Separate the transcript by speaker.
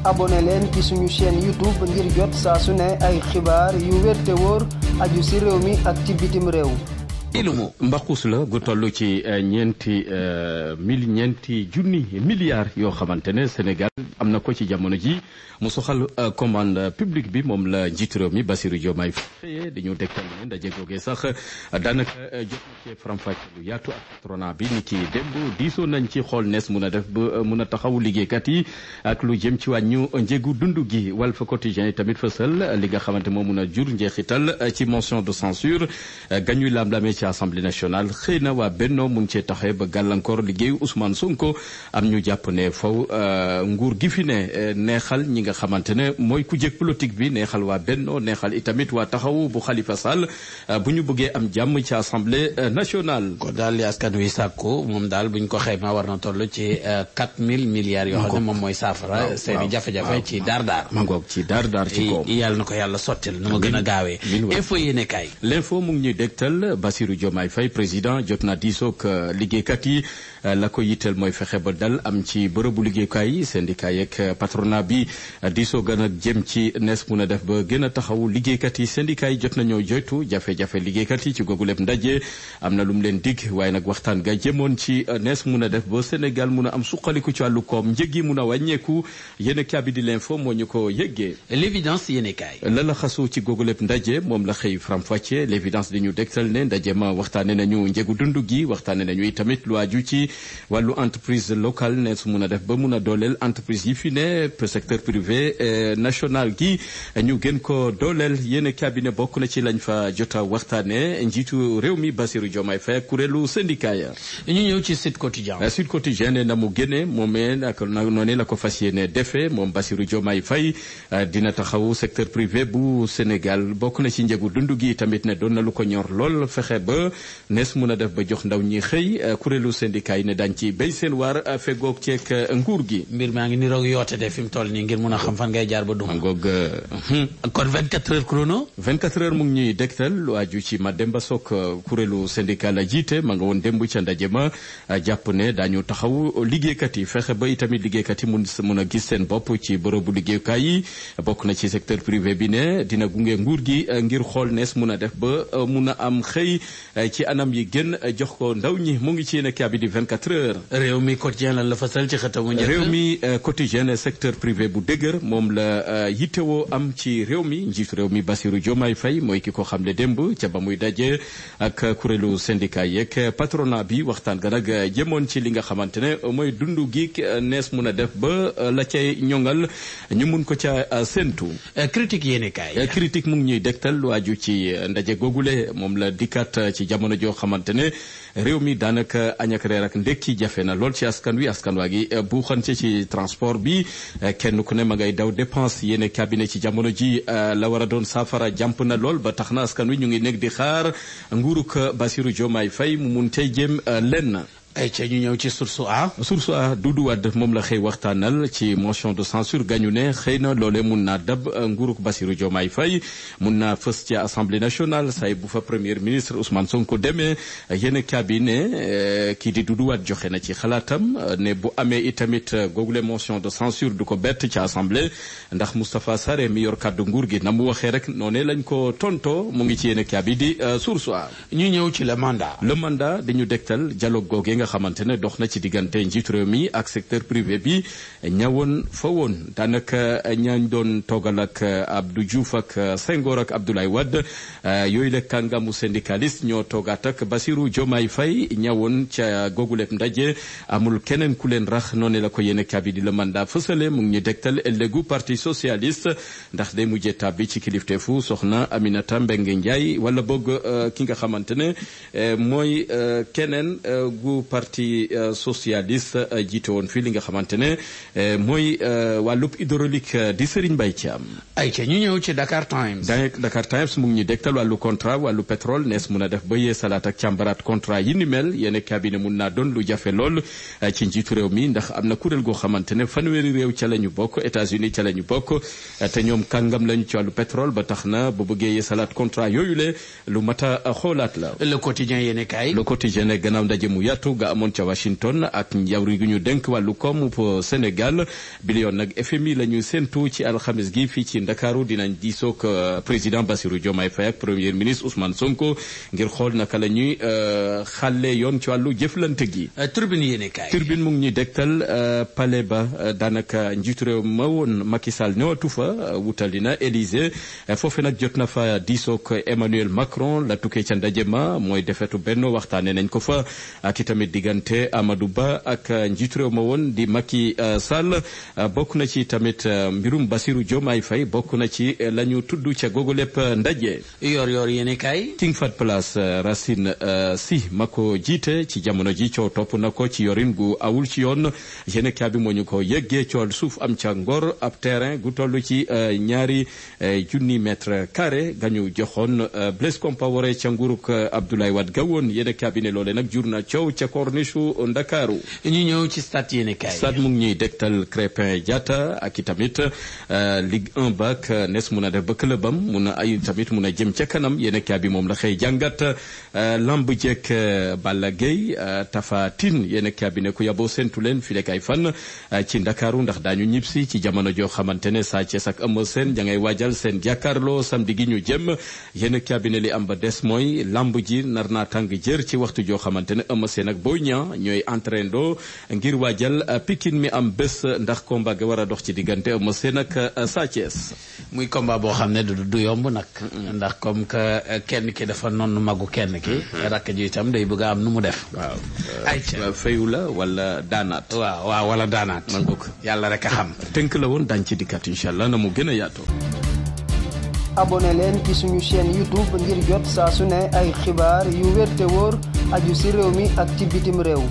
Speaker 1: abonné leen ci suñu chaîne YouTube ngir jot saa su ne ay xibaar yu wér te wóor aju ci réew mi ak ci bitim réew.
Speaker 2: ilumu mbaxus la gu toll ci ñeenti junni milliards yoo xamante ne Sénégal am na ko ci jamono ji mu soxal commande publique bi moom la njiitu réew mi Bassirou Diomaye Faye dañu dégtal ne ndaje googee sax daanaka jot na ci faram-fàcce lu yaatu ak patronat bi ni ki démb diisoo nañ ci xool nees mun a def ba mun a taxaw liggéeykat yi ak lu jëm ci wàññu njëgu dund gi Walf Quotidien yi tamit fësal li nga xamante moo mun a jur njeexital ci motion de censure gañuy lam-lamee ci Assemblée nationale xëy na waa Benno mun cee taxee ba gàllankoor liggéeyu Ousmane Sonko am ñu jàpp ne faw nguur gi fi ne neexal ñi nga xamante ne mooy ku jëkk politique bi neexal waa Benno neexal itamit waa taxawu bu Khalifa Sall bu ñu bëggee am jàmm ci Assemblée nationale.
Speaker 3: ko daal li askan wi sàkku moom daal buñ ko xayma war na toll ci 4000 milliards yoo xam ne moom mooy saafara seeni jafe-jafe ci daar
Speaker 2: ma ngoog ci daar ci koom
Speaker 3: yàlla na ko yàlla sottil nu ma gën a gaawee. info yéene kaay
Speaker 2: l'info mu ngi ñuy dégtal Bassirou Diomaye Faye président jot na diisoog liggéeykat yi la ko yitteel mooy fexe ba dal am ci bërëbu liggéeykaay yi syndicat yeeg patronat bi diisoo gën a jëm ci nees mun a def ba gën a taxaw liggéeykat yi syndicat yi jot nañoo joytu jafe-jafe liggéeykat yi ci googu lépp ndaje am na lu mu leen dig waaye nag waxtaan ga jëmoon ci nees mun a def ba Sénégal mun a am suqaliku ci wàllu koom njëg yi mun a wàññeeku yéen kaabi di l'info moo ñu ko yëggee.
Speaker 3: l'évidence yéene kaay
Speaker 2: la la xasu ci googu lépp ndaje moom la xëy faram-fàccee l'évidence di ñu dégtal ne ndaje ma waxtaane nañu njëgu dund gi waxtaane nañu itamit lu aju ci wàllu entreprise locale ne su mun a def ba mun a dooleel entreprise yi fi ne secteur privé national gi ñu gën ko dooleel yéen cabinet bokk na ci lañ fa jota waxtaane njiitu réew mi Bassirou Diomaye Faye kuréelu syndicat ya
Speaker 3: ñu ñëw ci Sud Quotidien
Speaker 2: Sud Quotidien ne na mu génne moomee noonu la ko fas yéene defee moom Bassirou Diomaye Faye dina taxaw secteur privé bu Sénégal bokk na ci njëgu dund gi tamit ne doon na lu ko ñor lool fexe ba nees mun a def ba jox ndaw ñi xëy kuréelu syndicat yi ne dañ ci béy seen waar fegoog ceeg nguur gi.
Speaker 3: mbir maa ngi niroog yoote de fi mu toll nii ngir mun a xam fan ngay jaar ba dugg.
Speaker 2: ngoog
Speaker 3: kon 24 heures chrono.
Speaker 2: 24 heures mu ngi ñuy dégtal lu aju ci Mademba Sock kuréelu syndicat la jiite ma nga woon démb ca ndaje ma jàpp ne daañu taxaw liggéeykat yi fexe ba itamit liggéeykat yi mun a gis seen bopp ci bërëbu liggéeyukaay yi bokk na ci secteur privé bi ne dina gunge nguur gi ngir xool nees mun a def ba mun a am xëy ci anam yi gën jox ko ndaw ñi mu ngi ci yéen a bi di 24 heures.
Speaker 3: réew mi quotidien lan la fasal ci xëtamu njëkk.
Speaker 2: réew mi quotidien secteur privé bu dëgër moom la yittewoo am ci réew mi njiitu réew mi Bassirou Diomaye Faye mooy ki ko xamle démb ca ba muy daje ak kuréelu syndicat yeeg patronat bi waxtaan ga nag jëmoon ci li nga xamante ne mooy dundu gi nees mun a def ba la cay ñoŋal ñu mun ko ca séntu.
Speaker 3: critique yéene kaay.
Speaker 2: critique mu ngi ñuy dégtal lu aju ci ndaje googule moom la dikkat ci jamono joo xamante ne réew mi daanaka añ ak reer ak ndekki jafe na lool ci askan waa gi buuxante ci transport bi kenn ku ne ma ngay daw dépense yéen cabinet ci jamono ji la war a doon saafara jàmp na lool ba tax na askan wi ñu ngi nekk di xaar nguuruk Bassirou Diomaye Faye mu mun tey jëm lenn.
Speaker 3: ay ca ñu ñëw ci source a
Speaker 2: Doudou Wade moom la xëy waxtaanal ci motion de censure gañu ne xëy na loolee mun naa dab nguuruk Bassirou Diomaye Faye mun naa fës ci assemblée nationale say bu fa premier ministre Ousmane Sonko demee yéen cabinet kii di Doudou Wade joxe na ci xalaatam ne bu amee itamit googule motion de censure du ko bett ci assemblée ndax Moustapha Sarré mi yor kàddu nguur gi na mu waxee rek noonee lañ ko tonto mu ngi ci yéen cabinet di source a
Speaker 3: ñu ñëw ci le mandat
Speaker 2: dañu dégtal dialogue googee nga xamante ne dox na ci diggante njiitu réew mi ak secteur privé bi ñawoon fa woon daanaka ñaañ doon toogal ak Abdou Diouf ak Senghor ak Abdoulaye Wade yooyu la kàngamu syndicaliste ñoo toogaat ak Bassirou Diomaye Faye ñawoon ca googuleb ndaje amul keneen ku leen rax noonu la ko yéene kabi di la mandat fësale mu ngi ñu dégtal ëllëgu parti socialiste ndax day mujjee tàbbi ci kilifteefu soxna Aminata Mbengue Ndiaye wala boog ki nga xamante ne mooy keneen gu parti socialiste jiite woon fii li nga xamante ne mooy wàllub hydraulique di Serigne Mbaye Thiam.
Speaker 3: ayca ñu ñëw ci Dakar Times.
Speaker 2: Dakar Times mu ngi ñu dégtal wàllu contrat wàllu pétrole nees mun a def ba yee salaat ak càmbaraat contrat yi ni mel yéen cabinet mun naa doon lu jafe lool ci njiitu réew mi ndax am na kuréel goo xamante ne fanweeri réew ca la ñu bokk États-Unis ca la ñu bokk te ñoom kàngam lañu ci wàllu pétrole ba tax na bu bëggee yee salaat contrat yooyu le lu mat a xoolaat la.
Speaker 3: Le Quotidien yéen kaay.
Speaker 2: Le Quotidien ne gannaaw ndaje mu yaatu ga amoon ca Washington ak njawri gu ñu dénk wàllu koom pour Sénégal bi yoon nag FMI la ñu séntu ci alxames gi fii ci Ndakaaru dinañ diisoog président Bassirou Diomaye Faye ak premier ministre Ousmane Sonko ngir xool naka la ñuy xàlle yoon ci wàllu jëflante gi.
Speaker 3: Turbine yéene kaay.
Speaker 2: Turbine mu ngi ñuy dégtal palais ba daanaka njiitu réew ma woon Macky Sall ñëwatu fa wutali na Élysée foofu nag jot na fa diisoog Emmanuel Macron la tukkee ca ndaje ma mooy defetu benn waxtaane nañ ko fa ak itamit diggante Amadou Ba ak njiitu réew ma woon di Macky Sall bokk na ci tamit mbirum Bassirou Diomaye Faye bokk na ci la ñu tudd ca googu lépp ndaje.
Speaker 3: yor yéene kaay.
Speaker 2: King Fahd Palace Racine Sy ma ko jiite ci jamono ji coow topp na ko ci yorin gu awul ci yoon yéene kaay bi moo ñu ko yëggee cool suuf am ca Ngor ab terrain gu toll ci ñaari junni mètre carré gañu joxoon Blaise Compaoré ca nguuruk Abdoulaye Wade gawoon yéene kaay bi ne loole nag jur na coow ca corniche Ndakaaru.
Speaker 3: ñu ñëw ci stade yéene kaay.
Speaker 2: stade mu ngi ñuy dégtal Crépin Diatta ak i tamit Ligue 1 bak nes mun a def ba clubam mun a ay tamit mun a jëm ca kanam yéene kaay bi moom la xëy jàngat lamb jekk Balla Gaye Tapha Tine yéene kaay bi ne ku yaboo séntu leen fi lekk ay fan ci Ndakaaru ndax daañu ñibbisi ci jamono joo xamante ne Sa Thiès ak Eumeu Sène ja ngay waajal seen jàkkaarloo samedi gi ñu jëm yéene kaay bi ne li am ba des mooy lamb ji nar naa tàng jër ci waxtu joo xamante ne Eumeu Sène ak Boy Niang ñooy entraîné ngir waajal Pikine mi am bés ndax combat ga war a dox ci diggante Eumeu Sène ak Sa Thiès.
Speaker 3: muy combat boo xam ne du yomb nag. ndax comme que kenn ki dafa noonu magu kenn ki. rakk ji itam day bëgg a am nu mu def.
Speaker 2: waaw ayca fayu la wala daanaat.
Speaker 3: waaw wala daanaat.
Speaker 2: man bokk
Speaker 3: yàlla rek a xam.
Speaker 2: tënk la woon daañu ci dikkat incha allah na mu gën a yaatoo.
Speaker 1: abonné leen ci suñu chaîne YouTube ngir jot saa su ne ay xibaar yu wér te wóor aju ci réew mi ak ci bitim réew.